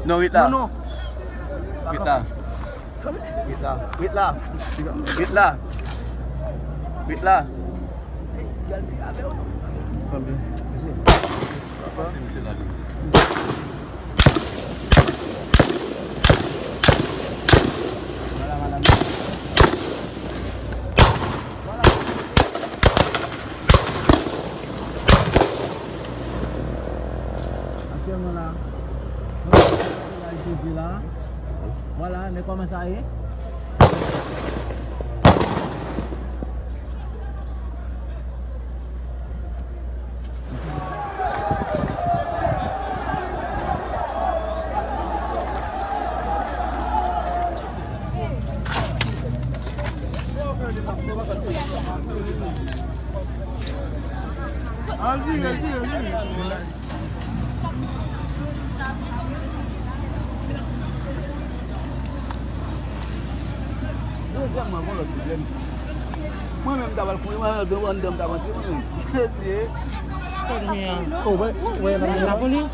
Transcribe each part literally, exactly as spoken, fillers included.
Non, ret la. Ret la. Ret la. Ret la. Ret la. Ret la. Pase misye la. Aktyèlman la, nou la, vwala, men kòman sa ye? Al vire, vire, vire. Dezyèmman, gon lòt pwoblèm. Mwen menm, m ta pral kouri, mwen menm, anndan m ta rantre, mwen menm. Mesye. Kote gen an? Oh, wè, wè, la, la, lapolis?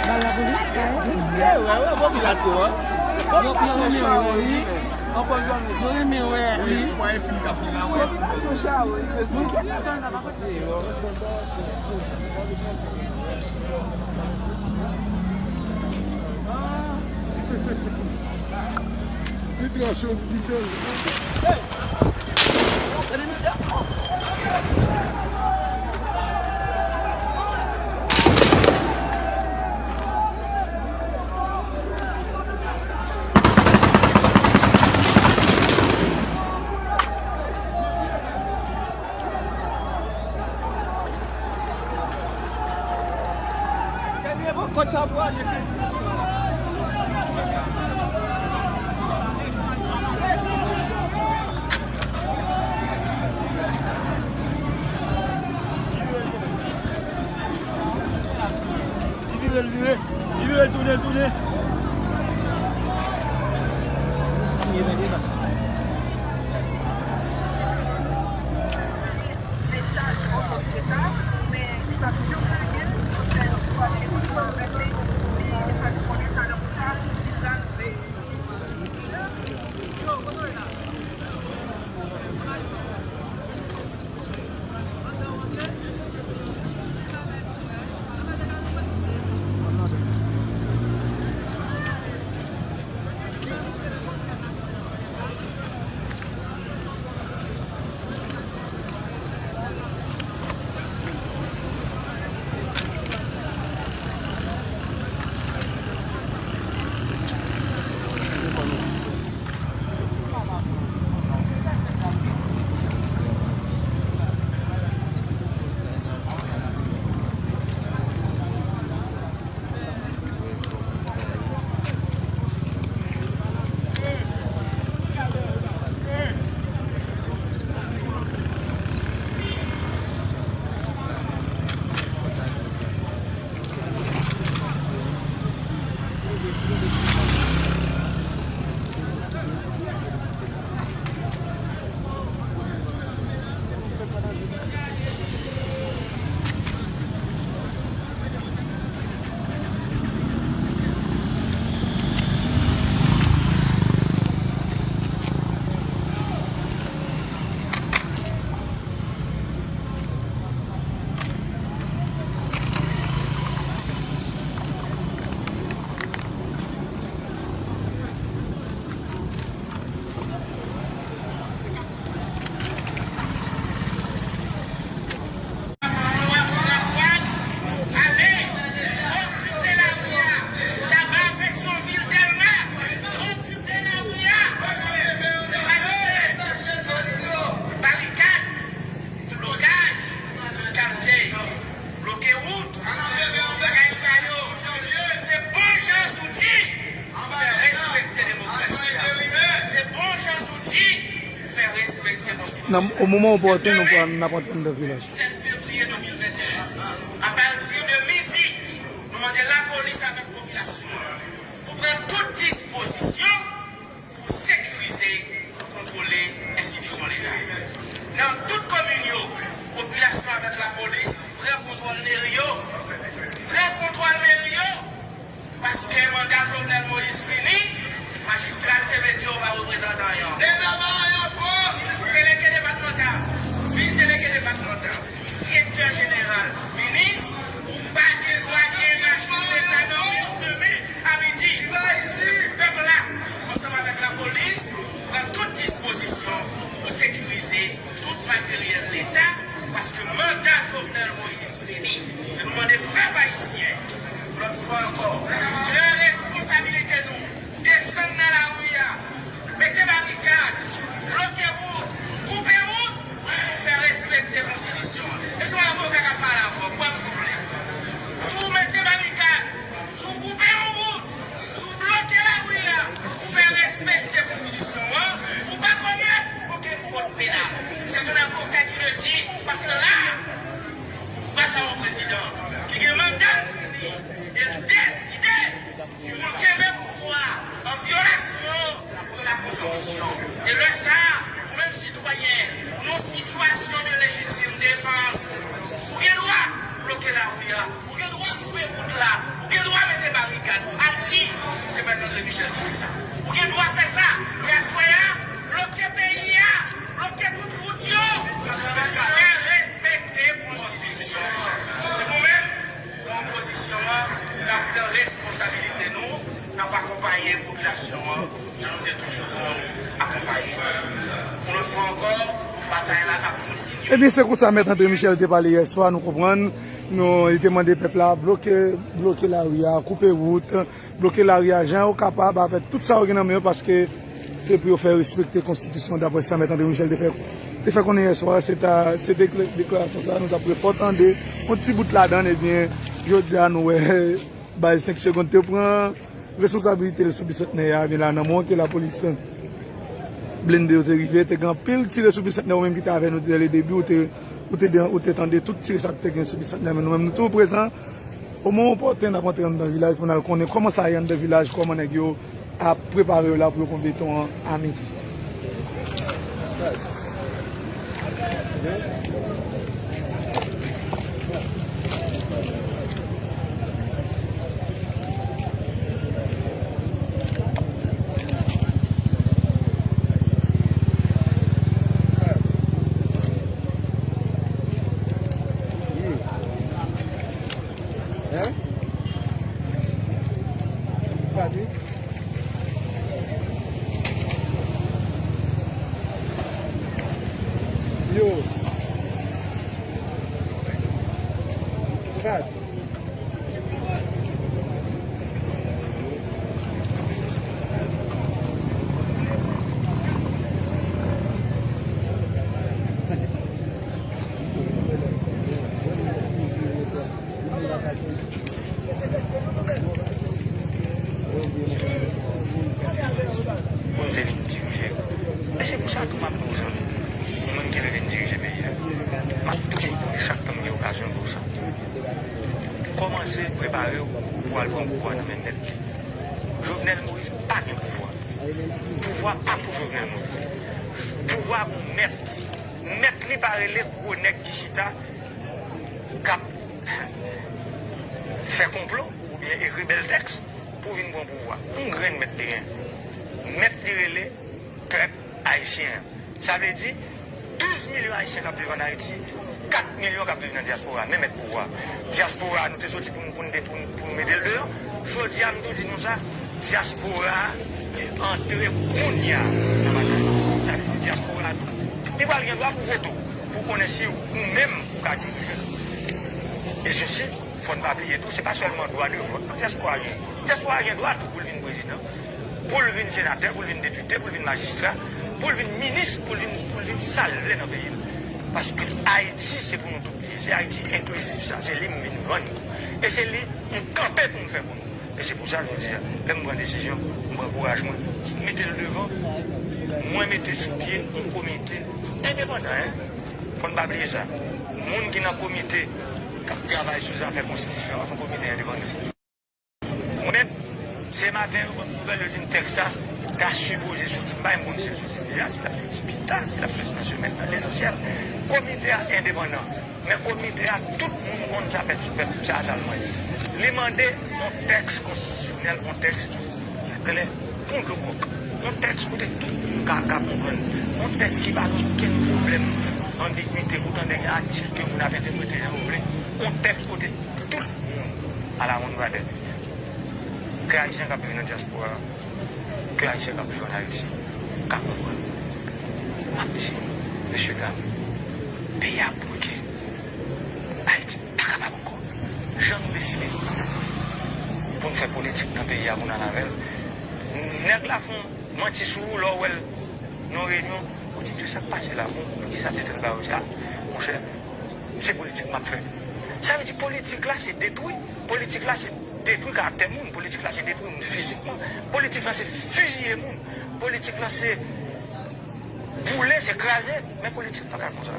Ba lapolis, sa, eh? Eh, wè, wè, popilasyon, hein. Popilasyon chawony, wi, men. Anpòzonnen. Yo renmen wè. Wi, mwen, e fim k ap vin la, wè. Popilasyon chawony, mesye. Li twò cho pou kite l. Gade misye. Li vire, li vire. Li vire, li tounen, li tounen. Blokaj, tout kalite, bloke wout, bagay sa yo, se bon jan zouti pou fè respekte demokrasi a. Se bon jan zouti pou fè respekte konstitisyon. Nan, o moman opòten, nou pral, n ap antre anndan vilaj. Sèt fevriye de mil venteyen, apati de midi, nou mande lapolis avèk popilasyon an pou pran tout dispozisyon pou sekirize, pou E lè sa a, ou menm sitwayen, ou nan yon sitiyasyon de lejitim defans, ou gen dwa bloke lari a, ou gen dwa koupe wout la, ou gen dwa mete barikad, al di se Mèt André Michel ki di sa. Ou gen dwa fè sa, e aswè a, bloke peyi a, bloke tout wout yo, fè respekte konstitisyon an. E nou menm, nan opozisyon an, n ap pran responsabilite nou, n ap akonpaye popilasyon an, jan nou te toujou di nou akonpaye. Yon lòt fwa ankò, batay la ap kontinye. Ebyen, se konsa Mèt André Michel te pale yè swa, nou konprann. Nou, li te mande pèp la bloke, bloke lari a, koupe wout, bloke lari a jan yo kapab avèk tout sa yo gen nan men yo, paske se pou yo fè respekte konstitisyon, daprè sa Mèt André Michel te fè, te fè konnen yè swa. Se ta, se dekla-, deklarasyon sa a nou t ap refò tande yon ti bout ladan l, ebyen, jodi a nou wè baz senk segonn te pran responsabilite l sou bisantnè a, ebyen la nan moman ke lapolis blende yo te rive, te gen anpil tire sou bisantnè, ou menm ki te avè nou dè le debi, ou te, ou te, ou te tande tout tire sa k te gen sou bisantnè, men nou menm nou toujou prezan. O moman opòten, n ap antre anndan vilaj pou n al konnen kòman sa ye anndan vilaj, kòman nèg yo ap prepare yo la pou yo konn beton an a midi. Yo. Pou m te vin dirije. E se pou sa tou m ap di w zanmi, mwen ki te vin dirije peyi a, m ap toujou konnen chak tan m gen okazyon pou sa. Kòmanse prepare w pou al pran pouvwa nan men nèg li. Jovenel Moïse pa gen pouvwa. Pouvwa pa pou Jovenel Moïse. Pouvwa pou mèt li. Mèt li pa rele gwo nèg ki chita k ap fè konplo oubyen ekri bèl tèks pou vin pran pouvwa. Yon grenn mèt li gen. Mèt li rele pèp ayisyen an. Sa vle di, douz milyon ayisyen k ap viv ann Ayiti, kat milyon k ap viv nan dyaspora, men mèt pouvwa. Dyaspora a, nou te soti pou n, pou n, pou n, pou n mete l deyò. Jodi a, m tou di nou sa, dyaspora a, li antre kounye a nan batay la. Sa vle di, dyaspora a tou, li pral gen dwa pou vote w, pou konnen si ou menm ou ka dirije l. E sesi, fò n pa bliye tou, se pa sèlman dwa de vòt non dyaspora a gen. Dyaspora a gen dwa tou pou l vin prezidan, pou l vin senatè, pou l vin depite, pou l vin majistra, pou l vin minis, pou l vin, pou l vin sa l vle nan peyi l. Paske Ayiti se pou nou tout li ye. Se Ayiti enklizif sa. Se li m vin vann. E se li m kanpe pou m fè pou nou. E se pou sa jodi a, lè m pran desizyon, m pran kouraj mwen, m mete l devan, mwen mete sou pye yon komite endepandan, en. Fò n pa bliye sa. Moun ki nan komite k ap travay sou zafè konstitisyon an, se yon komite endepandan. Mwen menm, se maten yo ban m nouvèl, yo di m tèks sa ta sipoze soti. M pa menm konn si l soti deja, si l ap soti pita, si l ap soti nan semèn nan. Lesansyèl, komite a endepandan. Men komite a, tout moun konn sa pèp sou pèp, sa, sa l mande. Li mande yon tèks konstitisyonèl, yon tèks ki klè kon dlo kòk. Yon tèks kote tout moun ka, ka konprann. Yon tèks ki pa gen okenn pwoblèm, anbigwite, pou tande gen atik ke moun ap entèprete jan yo vle. Yon tèks kote tout moun, à la one brother, ke Ayisyen k ap viv nan dyaspora, ke Ayisyen k ap viv ann Ayiti ka konprann. M ap di, mesye dam, peyi a bouke. Ayiti pa kapab ankò. Jan nou deside pou n fè politik nan peyi a pou n al avè l, nèg la fè w manti sou ou lè w wè l nan yon reyinyon, ou di, "Mesye, sa k pase la? Bon, pou ki sa ti tèl bagay sa?" Monchè, se politik m ap fè. Sa vle di politik la se detwi. Politik la se detwi karaktè moun. Politik la se detwi moun fizikman. Politik la se fiziye moun. Politik la se boule, se kraze. Men politik pa ka konsa.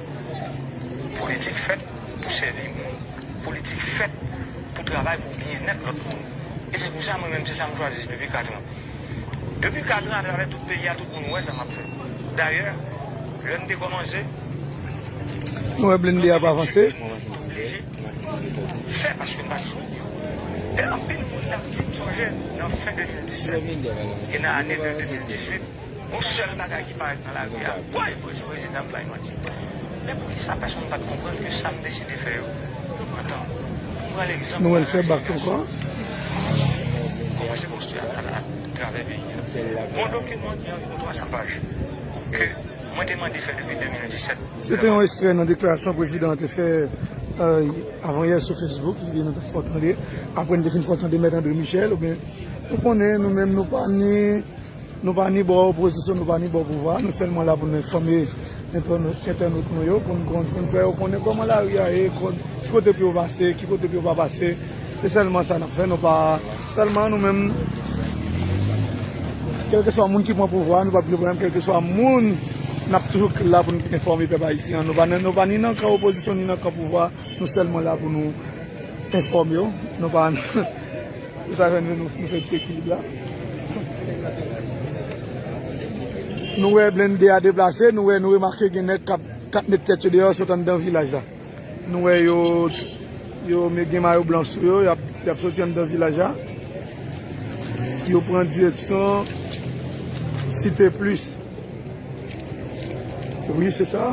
Politik fèt pou sèvi moun. Politik fèt pou travay pou byennèt lòt moun. E se pou sa mwen menm se sa m chwazi depi kat an. Depi kat an, atravè tout peyi a, tout moun wè sa m ap fè. Dayè, lè m te kòmanse, nou wè blende a pa vanse. Oblije fè paske n pa t jwenn yo. E anpil moun t ap di m sonje nan fen de mil disèt e nan ane de de mil dizuit, yon sèl bagay ki parèt nan lari a, woy, prezidan ap bay manti. Men poukisa pèsonn pa t konprann ke sa m deside fè yo, yo pran tan. M pran legzanp. Nou wè l fè bak ankò. Kòmanse konstwi a, a, atravè peyi a. Gon dokiman ki anviwon twa san paj ke mwen te mande fè depi de mil disèt. Se te yon ekstrè nan deklarasyon prezidan an te fè, euh, avanyè sou Facebook, epi nou te fè w tande. Apre n te fin fè w tande Mèt André Michel, oubyen nou konnen nou menm nou pa ni, nou pa ni bò opozisyon, nou pa ni bò pouvwa, nou sèlman la pou nou enfòme entènot, entènot nou yo, pou n konn, pou n fè yo konnen kòman lari a ye, kon-, ki kote pou yo pase, ki kote pou yo pa pase. Se sèlman sa n ap fè, nou pa, sèlman nou menm, kèlkeswa moun ki pran pouvwa, nou p ap gen pwoblèm, kèlkeswa moun, n ap toujou la pou n enfòme pèp ayisyen an. Nou pa nan, nou pa ni nan kan opozisyon, ni nan kan pouvwa, nou sèlman la pou nou enfòme yo. Nou pa, se sa fè nou, nou, nou fè ti ekilib la. Nou wè blende a deplase, nou wè, nou remake gen nèg k ap, k ap met tèt yo deyò, sot anndan vilaj la. Nou wè yo, yo me-, gen mayo blan sou yo, y ap, y ap soti anndan vilaj la. Yo pran direksyon Site Plis. Wi, se sa.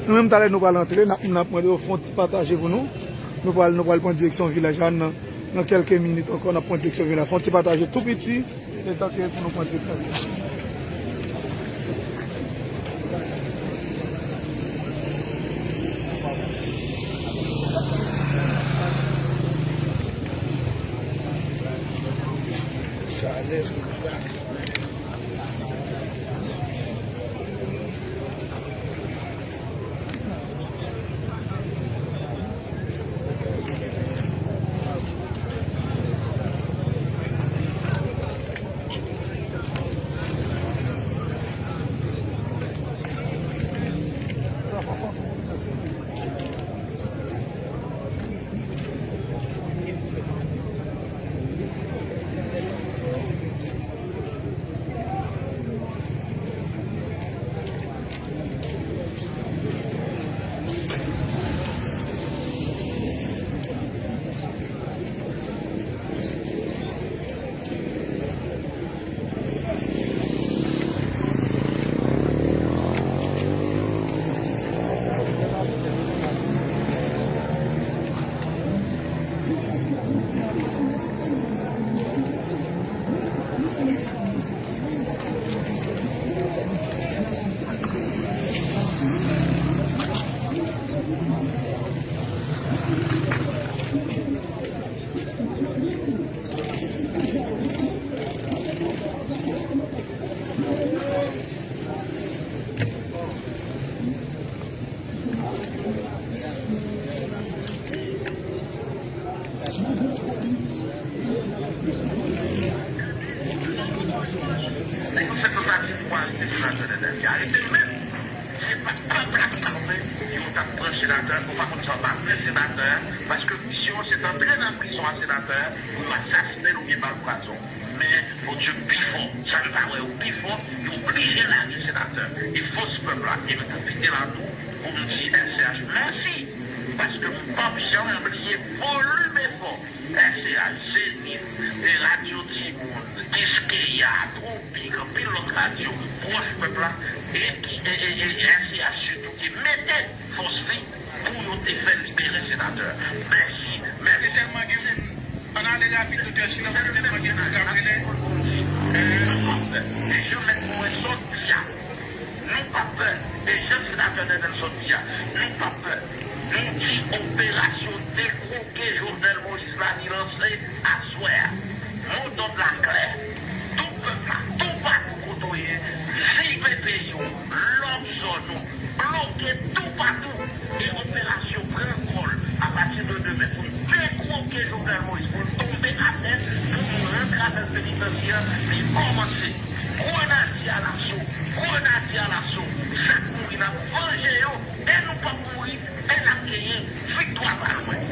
Nou menm, talè nou pral antre, n ap, n ap mande yo fè yon ti pataje pou nou. Nou pral, nou pral pran direksyon vilaj la nan, nan kèlke minit ankò, n ap pran direksyon vilaj la. Fè yon ti pataje tou piti. Letan ke pou nou pran direksyon. Nèg yo fèk pa pati pou arete senatè Dèdèl. Ki arete l menm. Se pa pèp la ki kanpe, yo t ap pran senatè, nou pa konn sa yo pa fè senatè, paske misyon an se t antre nan prizon a senatè, pou yo asasinen l oubyen ba l pwazon. Men, Bondye pi fò, sa yo pa wè yo pi fò, yo oblije lage senatè. E fòs pèp la, e m pwofite la tou, pou m di S C H mèsi, paske m p ap janm bliye volim efò S C H, Zenith, e Radyo Timoun, Kiskeya, Twopik, anpil lòt radyo pwòch pèp la, e ki, e, e, e, e S C H sitou ki mete fòs li pou yo te fè libere senatè. Mèsi, mèsi. Te tèlman gen moun ann ale rapid, Doktè Sinan, te tèlman gen moun k ap rele. E, e, e, e, e, e, e, e, e, e, Nou p ap pè. E jan senatè Dènèl sot di a, nou p ap pè. Nou di operasyon dekwoke Jovenel Moïse la li lanse aswè a. Modòd la klè. Tout pèp la, toupatou kote w ye, viv peyi w, lòk zòn ou, bloke toupatou. E operasyon pran kò l apati de demen pou n dekwoke Jovenel Moïse, pou l tonbe atè, pou nou rantre avè l penitansye a, li kòmanse. Grenadye alaso, grenadye alaso, sa k mouri n ap vanje yo, e nou p ap mouri, e n ap genyen, viktwa pa lwen.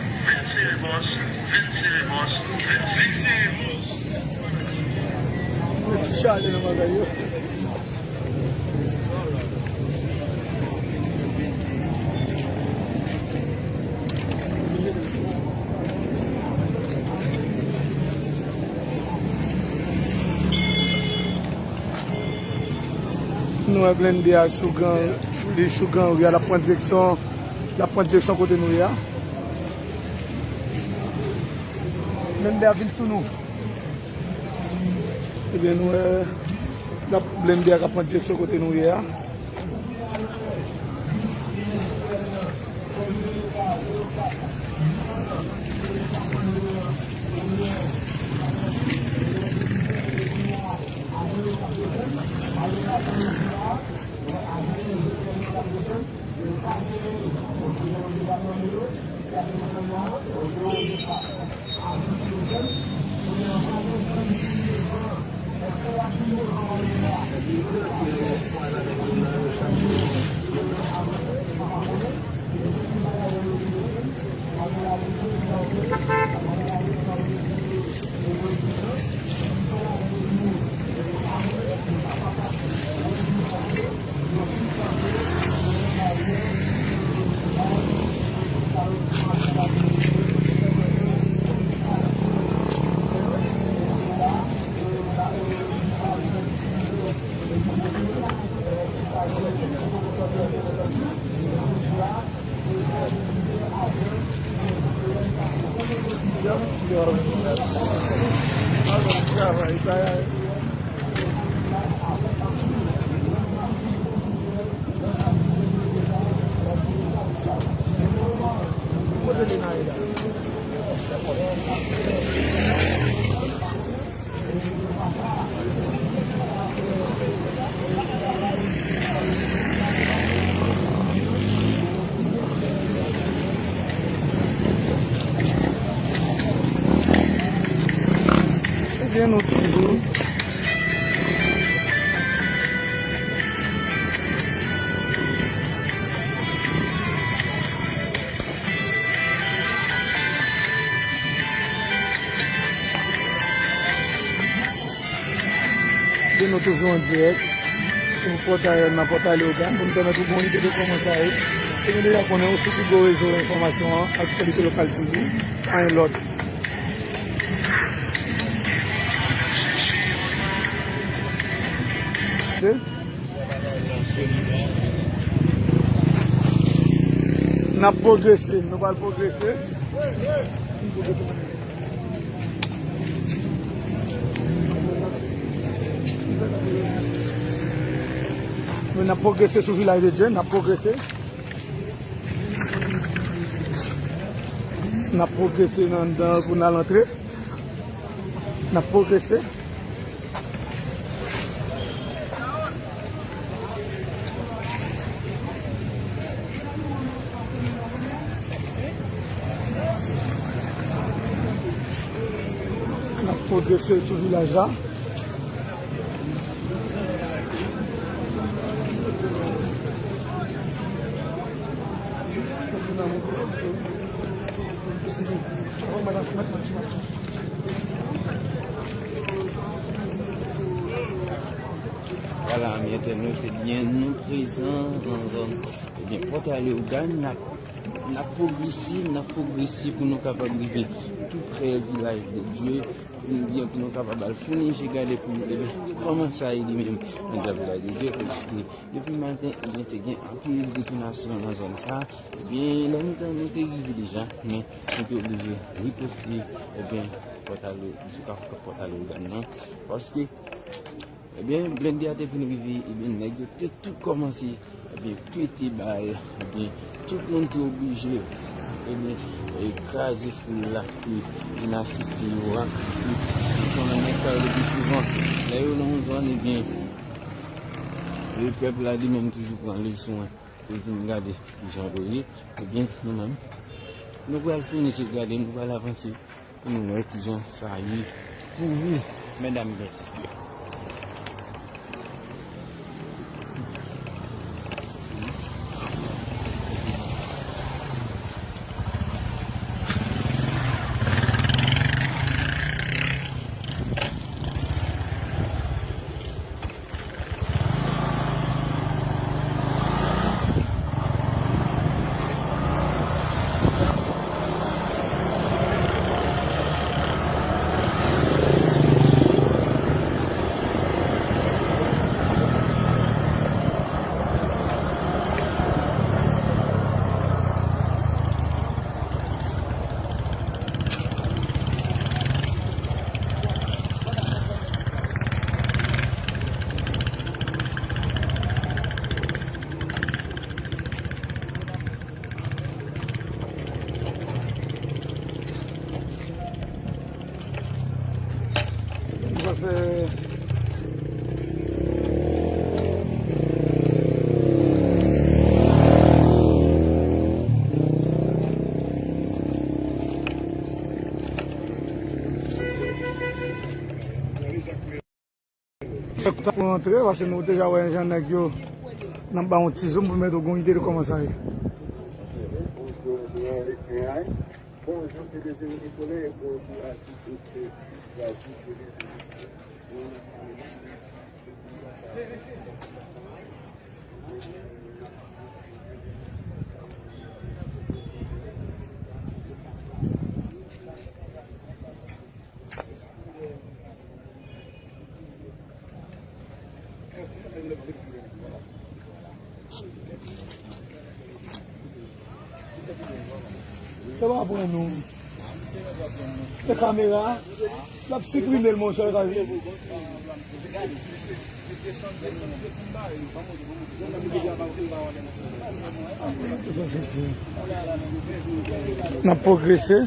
Nou wè blende a sou gran, li sou gran ri a, l ap pran direksyon, l ap pran direksyon kote nou ye a. Blende a vin sou nou. Ebyen, nou wè, l ap blende a k ap pran direksyon kote nou ye a. Ebyen, nou toujou. Ebyen, nou toujou an dirèk sou pòtay, nan pòtay Leyogàn, pou n pèmèt ou gen yon lide de kòman sa ye. E nou deja konnen, ou sou pi gwo rezo enfòmasyon an, Aktyalite Lokal T V, pa gen lòt. Se N ap pwogrese, nou pral pwogrese. Men n ap pwogrese sou Vilaj de Dye, n ap pwogrese. N ap pwogrese nan, nan, pou n al antre. N ap pwogrese. N ap pwogrese sou vilaj la. Vwala, ami entènot, ebyen, nou prezan nan zòn, ebyen, Pòtay Leyogàn, n ap, n ap pwogrese, n ap pwogrese pou nou kapab rive tou prè Vilaj de Dye, pou nou byen, pou nou kapab al founi je gade pou nou, ebyen, kòman sa ye li menm anndan Vilaj de Dye, paske depi maten, ebyen, te gen anpil detonasyon nan zòn sa, ebyen, lè nou te, nou te rive deja, men nou te oblije riposte, ebyen, Pòtay Leyogàn, sou kafou Pòtay Leyogàn nan, paske, ebyen, blende a te fin rive, ebyen, nèg yo te tou kòmanse, ebyen, pete bal, ebyen, tout moun te oblije, ebyen, e, kraze foul la ki vin asiste yo a. E, nou konnen nèg sa yo depi souvan, lè yo nan yon zòn, ebyen, e, pèp la li menm toujou pran leson an. Pou vin gade kijan yo ye, ebyen, nou menm, nou pral founi je gade, nou pral avanse pou nou wè kijan sa ye pou ou, medam, mesye. Pou rantre, paske nou deja wè jan nèg yo, n ap ba yon ti zoom pou mete w gon ide de kòman sa ye. Yo pa pran nou. Se kamera a, l ap siprime l, monchè, sa vle. N ap pwogrese.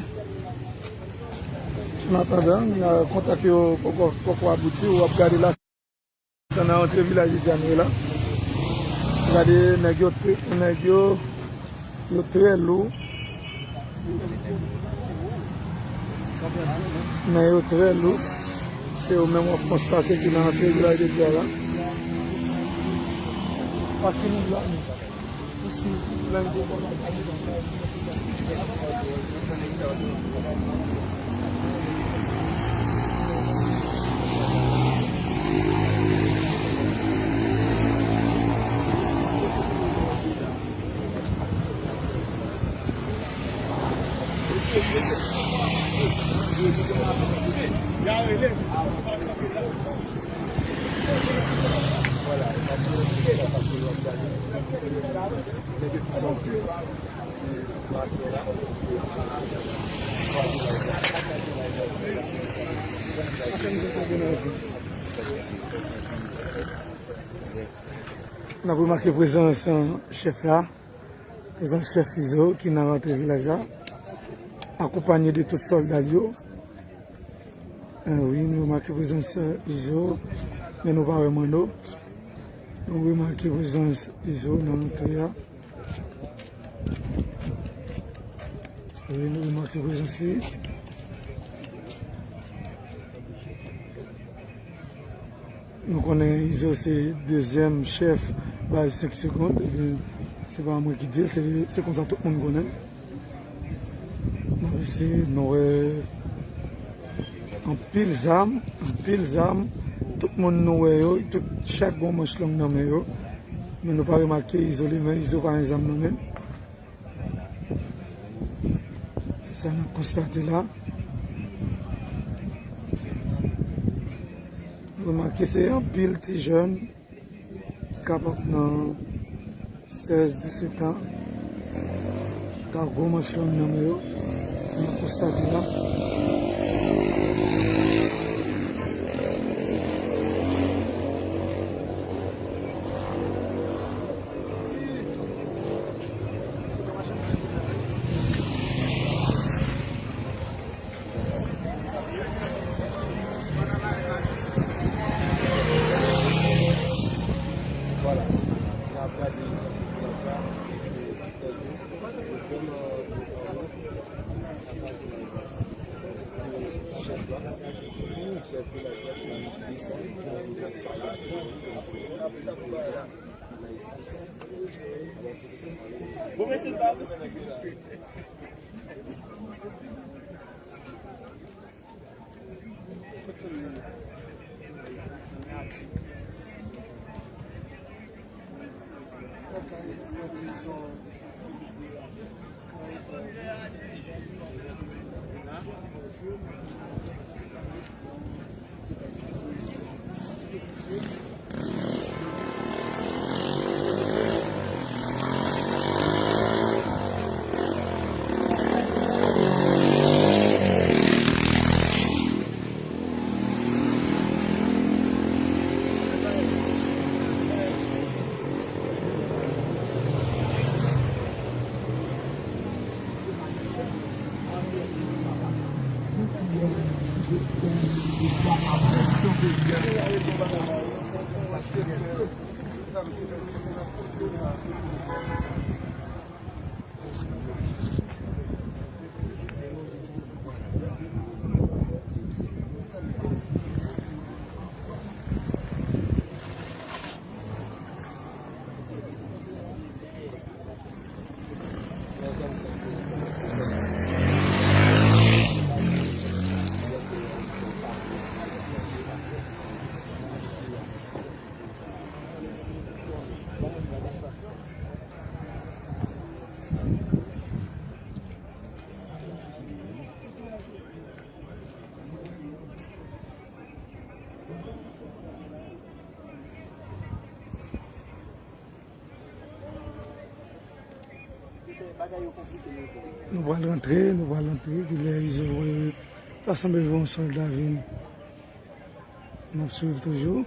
An atandan, kontak yo poko, poko abouti, w ap gade la. Sa nan antre vilaj Dyanre la. Gade nèg yo, nèg yo, yo trè lou. Men yo trè lou. Se yo menm w ap konstate ki nan antre vilaj Dyanre la. Pa ki moun la menm. N ap remake prezans chèf la, prezans chèf Izo ki nan rantre vilaj la, akonpanye de tout sòlda l yo. Eh wi, nou remake prezans Izo, men nou pa wè Manno. Nou remake prezans Izo nan rantre a. Wi, nou remake prezans li. Nou konnen Izo se dezyèm chèf baz senk segonn, ebyen, se pa mwen ki di l, se, se konsa tout moun konnen. Nou isi, nou wè anpil zam, anpil zam. Tout moun nou wè yo, tout, chak gon manch long nan men yo. Men nou pa remake Izo li menm, Izo pa gen zam nan men l. Se sa n ap konstate la. Remake se anpil ti jèn ki kapab nan sèz, disèt an, k ap gwo manch long nan men yo. Sa n ap konstate la. Nou pral rantre, nou pral rantre. Kilè Izo voye ta sanble voye yon sòlda vin. N ap swiv toujou.